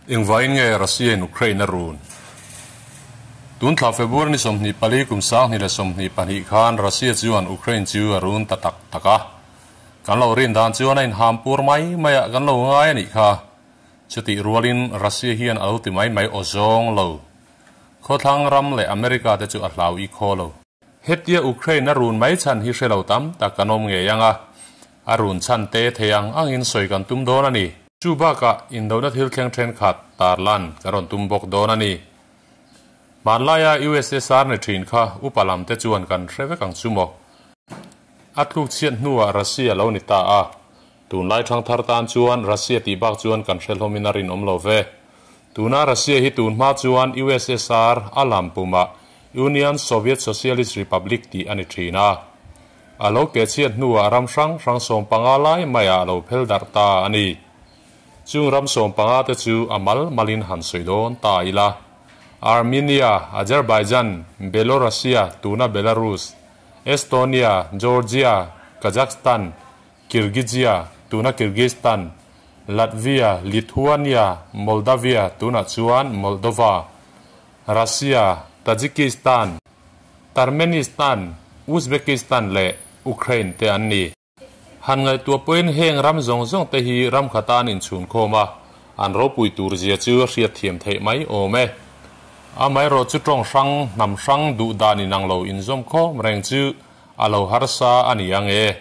Engvaiin nge Russia in Ukraine a run? Tun thla February ni 24 kum 2022 khan Russia chuan Ukraine chu a run ta tak tak a. Kan lo rin dan chuan a inham pur mai mai ah kan lo ngai a nih kha. Chutih rualin Russia hian a lo ti mai mai awzawng lo. Khawthlang ram leh America te chu a hlau i khaw lo. Hetia Ukraine a run mai chhan hi hre lo tam tak kan awm ngei ang a, a run chhan te thei ang angin sawi kan tum dawn a ni. Chu bakah indona thil thleng thenkhat tarlan kan rawn tum bawk dawn a ni. Hmanlaia USSR ni thin kha upa lam te chuan kan hre vek ang chu maw? A tluk chhiat hnuah Russia lo ni ta a, tunlai thangthar tan chuan Russia tih bak chuan kan hre hlawmin a rinawm lo ve. Tuna Russia hi tun hma chuan USSR a lam pumah Union Soviet Socialist Republic tih a ni thin a. A lo keh chhiat hnuah ram hrang hrang 15 lai maiah a lo phel darh ta a ni. Chung ram 15 te chu a mal malin han sawi dawn ta ila. Armenia, Azerbaijan, Belorussia, tuna Belarus, Estonia, Georgia, Kazakhstan, Kyrgyzia, tuna Kyrgyzstan, Latvia, Lithuania, Moldavia, tunah chuan Moldova, Russia, Tajikistan, Turkmenistan, Uzbekistan leh Ukraine te an ni. Han ngaihtuah pawhin heng ram zawng zawng te hi ram khata an inchhunkhawm a, an ropui tur zia chu a hriatthiam theih mai awm e. Amaherawh chu tawng hrang, hnam hrang duh dan inang lo inzawmkhawm reng chu a lo harsa a ni ang e.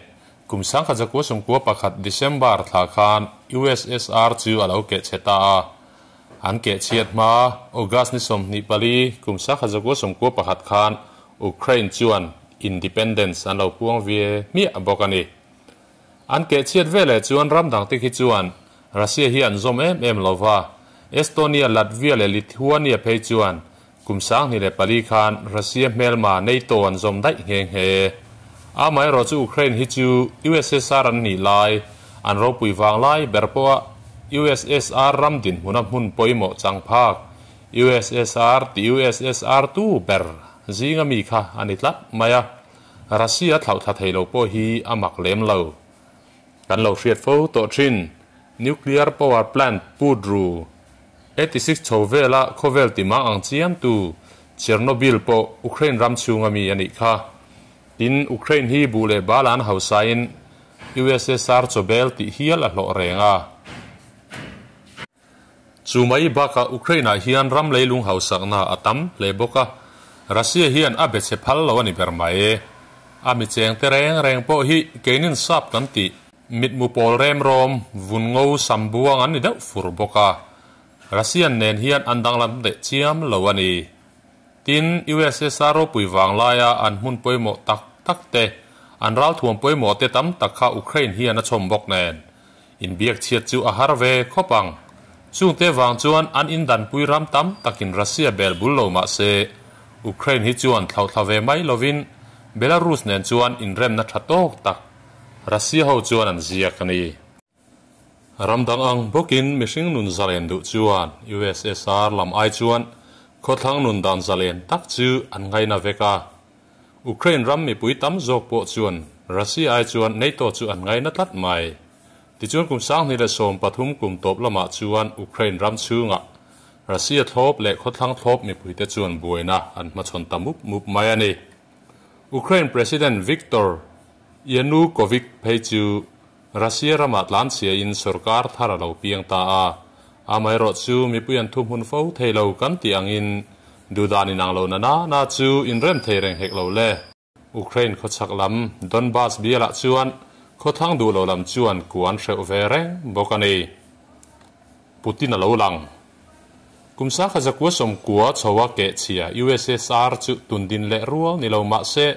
Kum 1991 December thla khan USSR chu a lo keh chhe ta a. An keh chhiat hma August ni 24 kum 1991 khan Ukraine chuan independence an lo puang ve hmiah bawk a ni. An keh chhiat veleh chuan ram dang te khi chuan Russia hi an zawm em em lova. Estonia, Latvia leh Lithuania phei chuan kum 2004 khan Russia hmelma NATO an zawm daih nghe nghe. Amaherawh chu Ukraine hi chu USSR an nih lai, an ropui vang lai ber pawha USSR ram dinhmuna hmun pawimawh chang phak USSR ti USSR tu ber zinga mi kha a ni tlat mai a. Russia thlauh thla thei lo pawh hi a mak lem lo. Kan lo hriat fo tawh thin nuclear power plant put ru 86 chho vela khawvel tima ang chiam tu Chernobyl pawh Ukraine ram chhunga mi a nih kha. Tin, Ukraine hi buh leh bal an hausain USSR chawbel tih hial a hlawh reng a. Chu mai bakah Ukraine-ah hian ram leilung hausakna a tam hle bawk a, Russia hian a be chhe phal lo a ni ber mai. A mi cheng te reng reng pawh hi keinin sap kan tih mitmu pawl rem rawm vun ngo sam buang an ni deuh fur bawk a. Russian nen hian an danglam leh chiam lo a ni. Tin, USSR ropui vang laia an hmun pawimawh tak tak te, an ralthuam pawimawh te tam tak kha Ukraine hian a chhawm bawk nen. Inbiak chhiat chu a har ve khawp ang. Chungte vang chuan an indanpui ram tam takin Russia bel bul lo mah se, Ukraine hi chuan thlauhthla ve mai lovin Belarus nen chuan inremna tha tawk tak Russia ho chuan an ziak a ni. Ram dang ang bawkin mihring nun zalen duh chuan USSR lam ai chuan khawthlang nun dan zalen tak chu an ngaina vek a. Ukraine ram mipui tam zawk pawh chuan Russia ai chuan NATO chu an ngaina tlat mai. Tichuan kum 2013 kum tawp lamah chuan Ukraine ram chhungah Russia thlawp leh khawthlang thlawp mipui te chuan buaina an hmachhawn ta mup mup mai a ni. Ukraine President Viktor Yanukovych phei chu Russia ramah tlan chhia in sorkar thar a lo piang ta a. Amaherawh chu mipui an thuhmun fo thei lo kan tih angin duhdan inang lo na na na chu inrem thei reng hek lo le. Ukraine khawchhak lam Donbas bialah chuan khawthlang duh lo lam chuan kuan hreuh ve reng bawk a ni. Putin a lo lang. Kum 1990 chhoa keh chhia USSR chu tundin leh rual ni lo mah se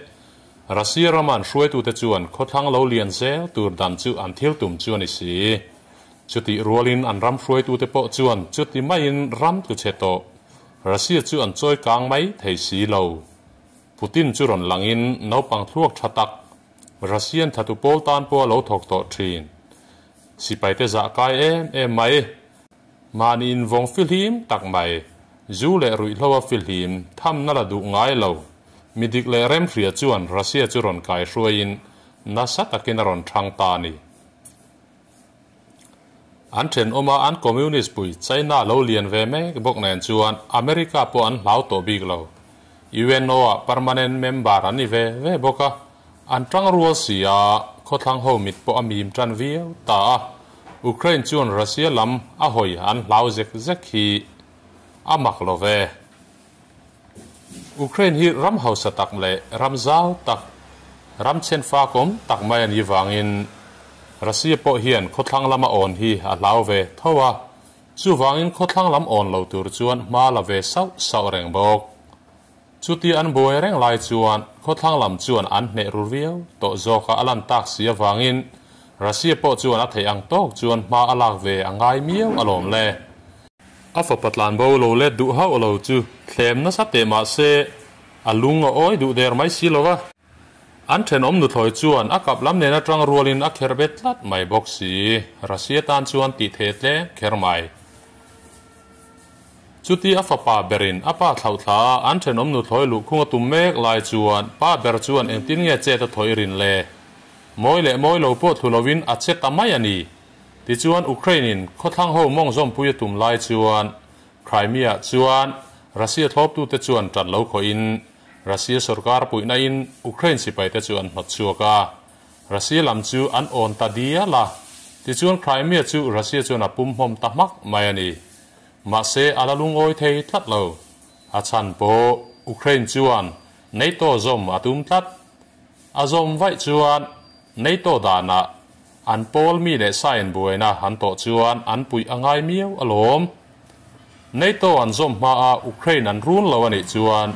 Russia raman hruaitute chuan khawthlang lo lian zel tur dan chu an thil tum chu a ni si. Chuti rualin an ram hruaitute pawh chuan chuti maiin ram tlu chhe tawh. Russia chu an chawi kang mai thei si lo. Putin chu rawn langin naupang thluak tha tak Russian thatu pawl tan pawh a lo thawk tawh thin. Sipai te zah kai em em mai. Mahni invawng fihlim tak mai. Zu leh ruihhlo a fihlim thamna la duh ngai lo. Midik leh rem hria chuan Russia chu rawn kai hruaiin nasa takin a rawn thang ta a ni. An thenawma an communist pui China lo lian ve mek bawk nen chuan America pawh an hlau tawh bik lo. UNO ah permanent member an ni ve ve bawk a, an tang rual si a, khawthlang ho mit pawh a mim tan viau ta a. Ukraine chuan Russia lam a hawi an hlau zek zek hi a mak lo ve. Ukraine hi ram hausa tak leh ram zau tak, ram chhenfakawm tak mai a nih vangin Russia pawh hian khawthlang lama awn hi a hlau ve tho a, chuvangin khawthlang lam awn lo tur chuan hma la ve sauh sauh reng bawk. Chuti an buai reng lai chuan khawthlang lam chuan an hneh ru viau tawh zawka a lan tak si avangin Russia pawh chuan a theih ang tawk chuan hma a lak ve a ngai miau alawm le. A fapa tlanbo lo let duh hauh lo chu thlem nasa teh mah se a lung a awi duh der mai si lo va. An thenawm nuthlawi chuan a kap lam nen atang rualin a kher bet tlat mai bawk si. Russia tan chuan tih thei tlem kher mai. Chuti a fapa berin a pa thlauhthla a an thenawm nuthlawi luhkhung a tum mek lai chuan pa ber chuan engtin nge chet a thawih rin le? Mawi leh mawi lo pawh thlu lovin a che ta mai a ni. Tichuan Ukraine-in khawthlang ho mawng zawmpui a tum lai chuan Crimea chuan Russia thlawptute chuan ṭan lo khawhin Russia sorkar puihnain Ukraine sipaite chu an hnawt chhuak a, Russia lam chu an awn ta dial a. Tichuan Crimea chu Russia chuan a pum hmawm ta hmak mai a ni. Mahse a la lungawi thei tlat lo. A chhan pawh Ukraine chuan NATO zawm a tum tlat. A zawm vaih chuan NATO danah An pawl mi leh sa inbuaina an tawh chuan an puih a ngai miau alawm. NATO an zawm hmaa Ukraine an run lo a nih chuan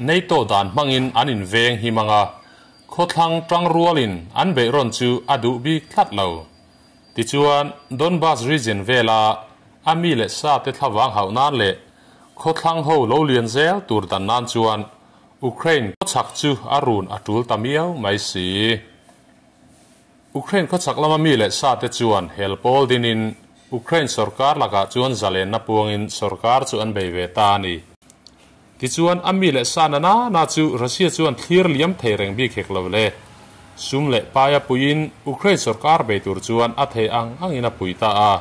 NATO dan hmangin an inveng him ang a, khawthlang tangrualin an beihrawn chu a duh bik tlat lo. Tichuan, Donbas region vela a mi leh sa te thlavang hauh nan leh khawthlang ho lo lian zel tur dan nan chuan Ukraine khawchhak chu a run a tul ta miau mai si. Ukraine khawchhak lama mi leh sa te chuan hel pawl dinin Ukraine sorkar lakah chuan zalenna puangin sorkar chu an bei ve ta a ni. Tichuan a mi leh sa na na na chu Russia chuan thlir liam thei reng bik hek lo le. Sum leh paia puiin Ukraine sorkar bei tur chuan a thei ang angin a pui ta a.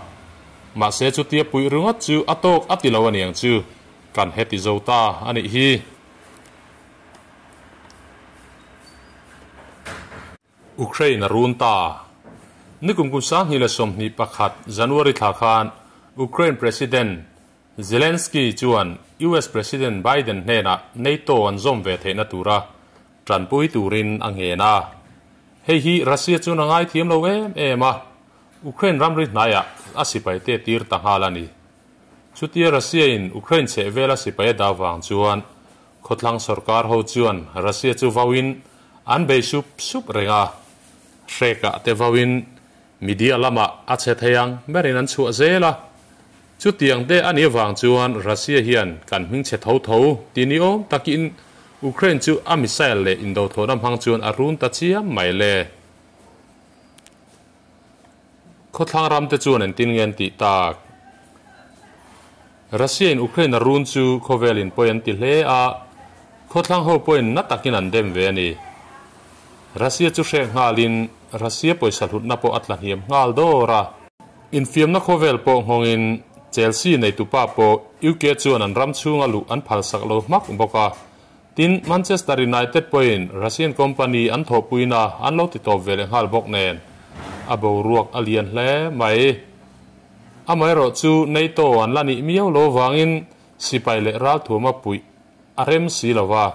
Mahse chutia puih ringawt chu a tawk a ti lo aniang chu kan heti zo ta a nih hi. Ukraine a run ta. Nikum kum 2021 January thla khan Ukraine President Zelensky chuan US President Biden hnenah NATO an zawm ve theihna tura tanpui turin a ngen a. Hei hi Russia chuan a ngaithiam lo em em a, Ukraine ramri hnaiah a sipaite tir ta nghal a ni. Chutia Russia in Ukraine chheh vela sipai a dah vang chuan khawthlang sorkar ho chuan Russia chu vauin an bei sup sup reng a, hrekah te vauin media lamah a chhe thei ang berin an chhuah zel a. Chutiang te a nih avang chuan Russia hian kan hming chhe tho tho ti ni awm takin Ukraine chu a missile leh indothlawhna hmang chuan a run ta chiam mai le. Khawthlang ram te chuan engtin nge an tih tak? Russia in Ukraine a run chu khawvel in pawi an ti hle a, khawthlang ho pawhin na takin an dem ve a ni. Russia chu hrek nghalin Russia pawisa hlutna pawh a tla hniam nghal dawr a. Infiamna khawvel pawh nghawngin Chelsea neitupa pawh UK chuan an ram chhunga luh an phalsak lo hmak bawk a. Tin, Manchester United pawhin Russian company an thawhpuina an lo ti tawp ve leh nghal bawk nen, a boruak a lian hle mai. Amaherawh chu NATO an la nih miau lo vangin sipai leh ralthuama puih a rem si lo va,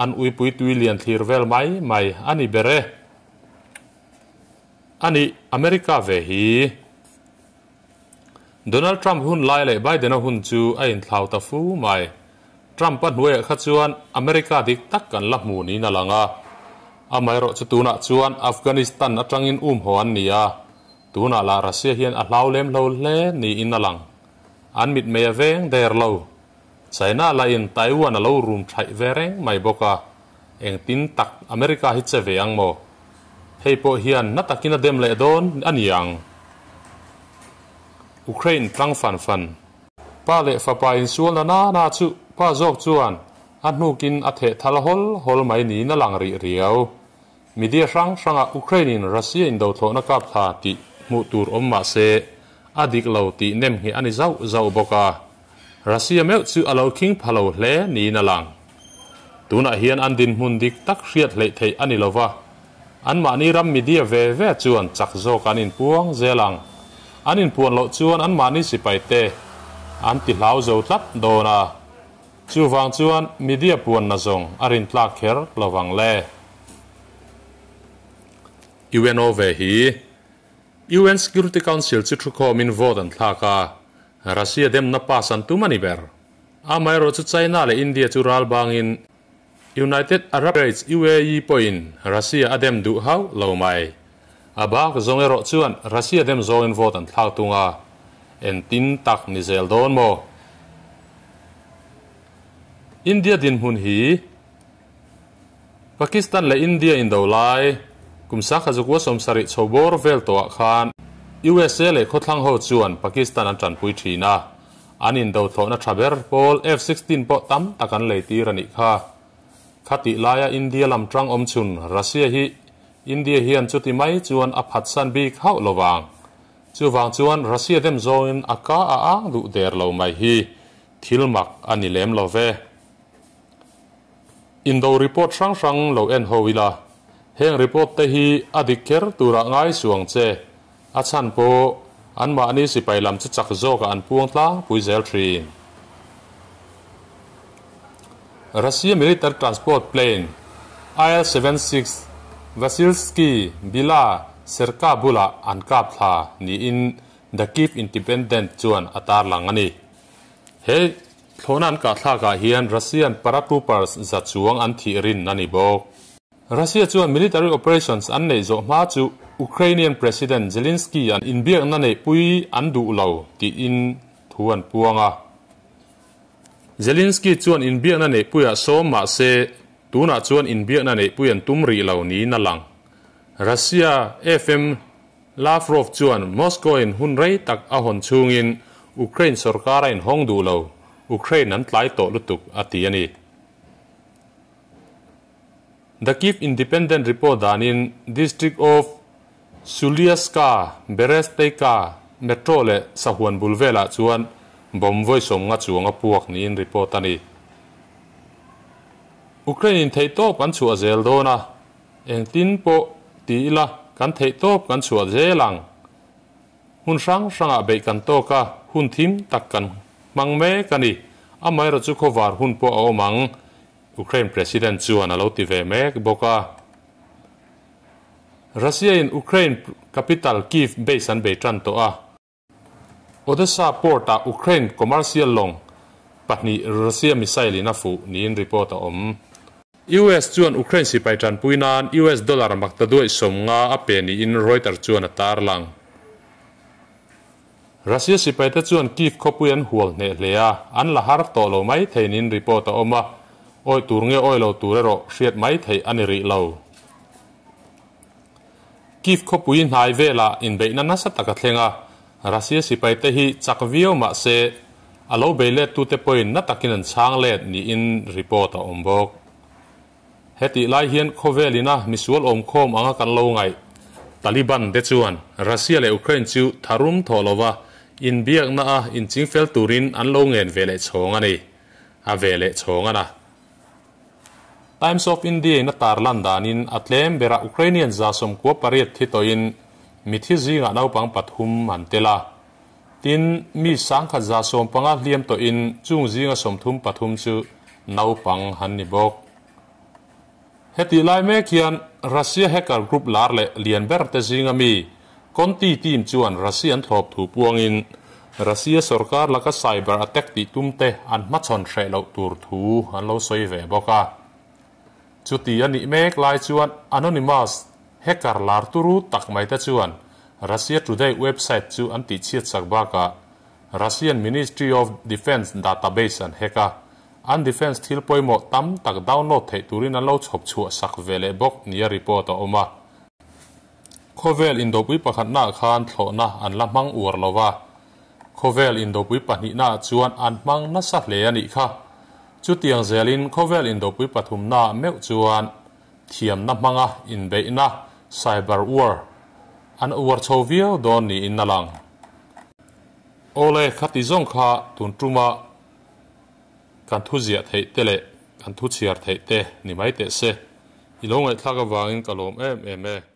an uipui tui lian thlir vel mai mai a ni ber e. A nih, America ve hi. Donald Trump hun lai leh Biden-a hun chu a inthlau ta fu mai. Trump-a hnuaiah kha chuan America dik tak kan la hmu niin a lang a. Amaherawh chu tunah chuan Afghanistan atangin um haw an ni a, tunah lah Russia hian a hlau lem hlo hle niin a lang. An mitmei a veng der lo. China lahin Taiwan a lo rum thaih ve reng mai bawk a, engtin tak America hi che ve ang maw? Hei pawh hian na takin a dem leh dawn a ni ang. Ukraine tlang fan fan. Pa leh fapa insual na na na chu pa zawk chuan a hnukin a theh thal hawl hawl mai niin a lang rih riau. Media hrang hrangah Ukraine in Russia indo thlawhna kap thla tih hmuh tur awm mah se a dik lo tih nem ngheh a ni zauh zauh bawk a. Russia meuh chu a lo khing pha lo hle niin a lang. Tunah hian an dinhmun dik tak hriat hleih theih a ni lo va, anmahni ram media ve ve chuan chak zawk an inpuang zel ang. An inpuan loh chuan anmahni sipaite an ti hlau zo tlat dawn a. Chuvang chuan media puanna zawng a rintlak kher lo vang le. UNO ve hi UN Security Council chu thukhawmin vote an thlak a, Russia demna pass an tum a ni ber. Amaherawhchu China leh India chu ral bangin United Arab Emirates, UAE, pawhin Russia a dem duh hauh lo mai. A bak zawng erawh chuan Russia dem zawngin vote an thlak tung a, entin tak ni zel dawn maw? India dinhmun hi Pakistan leh India indo lai kum sakha zukua 70 chho bawr vel tawhah khan USA leh khawthlang ho chuan Pakistan an tanpui thin a, an indo thlawhna tha ber pawl F-16 pawh tam tak an lei tir a nih kha. Khatih laia India lam tang awm chhun Russia hi India hian chuti mai chuan a phatsan bik hauh lo vang. Chuvang chuan Russia dem zawngin a ka a ang duh der lo mai hi thil mak a ni lem lo ve. Indo report hrang hrang lo en ho ila, heng report te hi a dik kher turah ngai suang che, a chhan pawh anmahni sipai lam chu chak zawkah an puang tlangpui zel thin. Russia military transport plane IL-76 Vasilsky Bila Serka bulah an kap thla niin The Kyiv Independent chuan a tarlang a ni. He Thlawhna an kahthlakah hian Russian paratroopers za chuang an thih rin a ni bawk. Russia chuan military operations an neih zawh hma chu Ukrainian President Zelensky an inbiakna neihpui an duh lo tiin thu an puang a. Zelensky chuan inbiakna neihpuiah sawm mah se tunah chuan inbiakna neihpui an tum rih lo niin a lang. Russia FM Lavrov chuan Moscow-in hun rei tak a hawn chhungin Ukraine sorkar a inhawng duh lo, Ukraine an tlai tawh lutuk, a ti a ni. The Kyiv Independent report danin District of Suliaska, Beresteyka, metro leh sahuan bul velah chuan bomb vawi 50 chuang a puak niin report a ni. Ukraine-in theihtawp an chhuah zel dawn a. Engtin pawh ti ila kan theih tawp kan chhuah zel ang. Hmun hrang hrangah beih kan tawk a, hun thim tak kan hmang mek a ni. Amaherawhchu chu khawvar hun pawh a awm ang, Ukraine President chuan a lo ti ve mek bawk a. Russia-in Ukraine capital Kyiv base an bei tan tawh a. Odessa port-ah Ukraine commercial lawng pahnih Russia missile in a fuh niin report a awm. US chuan Ukraine sipai tanpui nan US dollar maktaduaih 50 a pe niin Reuters chuan a tarlang. Russia sipaite chuan Kyiv khawpui an hual hneh hle a, an la har tawh lo mai thei niin report a awm a, awih tur nge awih lo tur erawh hriat mai theih a ni rih lo. Kyiv khawpui hnai velah inbeihna nasa tak a thleng a, Russia sipaite hi chak viau mah se a lo bei lettute pawhin na takin an chhang let niin report a awm bawk. Hetih lai hian khawvel ina misual awmkhawm anga kan lo ngaih Taliban te chuan Russia leh Ukraine chu tharum thawh lova inbiakna a inchingfel turin an lo ngen ve leh chhawng a ni. A ve leh chhawng a na. Times of India in a tarlan danin a tlem berah Ukrainian 98 thi tawhin mithi zingah naupang pathum an tel a. Tin, mi 1115 hliam tawhin chung zinga 33 chu naupang han ni bawk. Hetih lai mek hian Russia hacker group lar leh lian ber te zinga mi Conti team chuan Russia an thlawp thu puangin Russia sorkar laka cyber attack tih tum te an hmachhawn hreh loh tur thu an lo sawi ve bawk a. Chuti a nih mek lai chuan Anonymous hacker lar turu tak mai te chuan Russia Today website chu an tihchhiat sak bakah Russian Ministry of Defence database an hack a, an defence thil pawimawh tam tak download theih turin an lo chhawp chhuah sak ve leh bawk nia report a awm a. Khawvel indopui pakhatnaah khan thlawhna an la hmang uar lo va, khawvel indopui pahnihnaah chuan an hmang nasa hle a nih kha. Chutiang zelin khawvel indopui pathumnaah meuh chuan thiamna hmanga inbeihna, cyber war, an uar chho viau dawn niin a lang. Awle, khati zawng kha tun tuma kan thu ziah theih te leh kan thu chhiar theih te ni mai teh se. I lo ngaihthlak avangin ka lawm em em e.